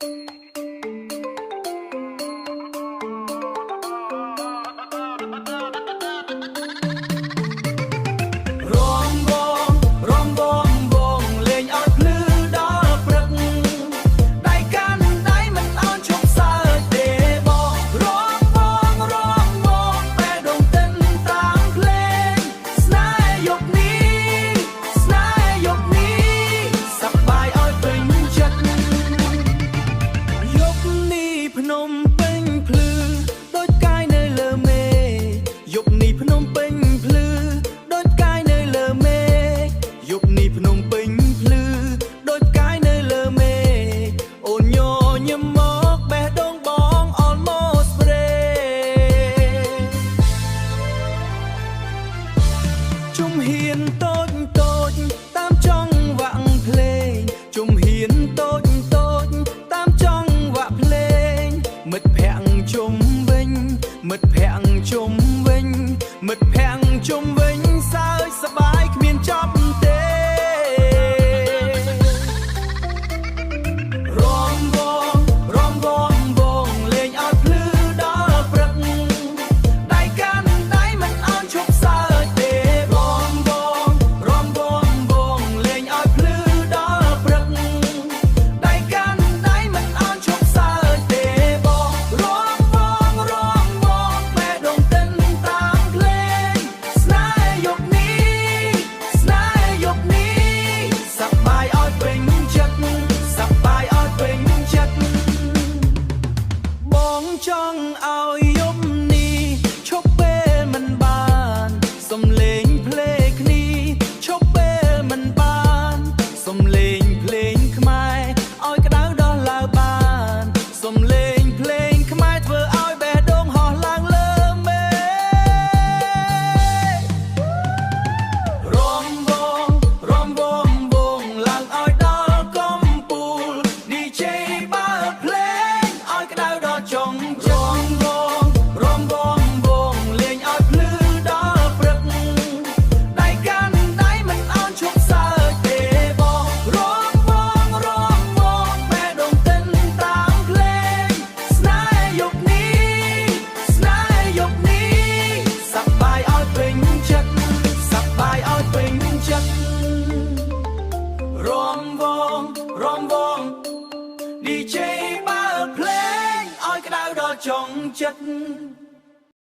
រំវងរំវងវងលេងឲ្យភ្លឺដល់ព្រឹកដៃកាន់ដៃមិនអោនឈប់សើចទេបងរំវងរំវងបេះដូងទិនតាមភ្លេងស្នេហ៍យប់នេះស្នេហ៍យប់នេះសប្បាយឲ្យពេញចិត្ត យប់នេះភ្នំពេញភ្លឺដូចកាយនៅលើមេឃយប់នេះភ្នំពេញភ្លឺដូចកាយនៅលើមេឃយប់នេះភ្នំពេញភ្លឺដូចកាយនៅលើមេឃអូនញញឹមមកបេះដូងបង almost break ជំហានតូចតូចតាមចង់វាក់ភ្លេងជំហានតូចតូចតាមចង់វាក់ភ្លេងមិត្តភ័ក្តិជុំវិញមិត្តភ័ក្តិជុំវិញមិត្តភ័ក្តិជុំវិញសើចសប្បាយគ្មានចប់ទេ រំវងរំវងវងលេងឲ្យភ្លឺដល់ព្រឹកដៃកាន់ដៃមិនអោនឈប់សើចទេរំវងរំវងវងលេងឲ្យភ្លឺដល់ព្រឹកដៃកាន់ដៃមិនអោនឈប់សើចទេបងរំវងរំវងបេះដូងទិនតាមភ្លេងស្នេហ៍យប់នេះស្នេហ៍យប់នេះសប្បាយឲ្យពេញចិត្តសប្បាយឲ្យពេញចិត្ត បងចង់ឲ្យយប់នេះឈប់ពេលមិនបានសំលេងភ្លេងគ្នាឈប់ពេលមិនបានសំលេងភ្លេងខ្មែរឲ្យក្តៅដល់ឡើបានសំលេងភ្លេងខ្មែរធ្វើឲ្យបេះដូងហោះឡើងលើមេឃ រំវងរំវងវងឡើងឲ្យដល់កំពូល DJ បើកភ្លេងឲ្យក្តៅដល់ចុងចុងវងរំវងវងលេងឲ្យភ្លឺដល់ព្រឹកដៃកាន់ដៃមិនអោនឈប់សើចទេបងរំវងរំវងបេះដូងទិនតាមភ្លេងស្នេហ៍យប់នេះស្នេហ៍យប់នេះសប្បាយឲ្យពេញចិត្តសប្បាយឲ្យពេញចិត្ត រំវងរំវង DJ បើកភ្លេងឲ្យក្តៅដល់ចុងចិត្ត។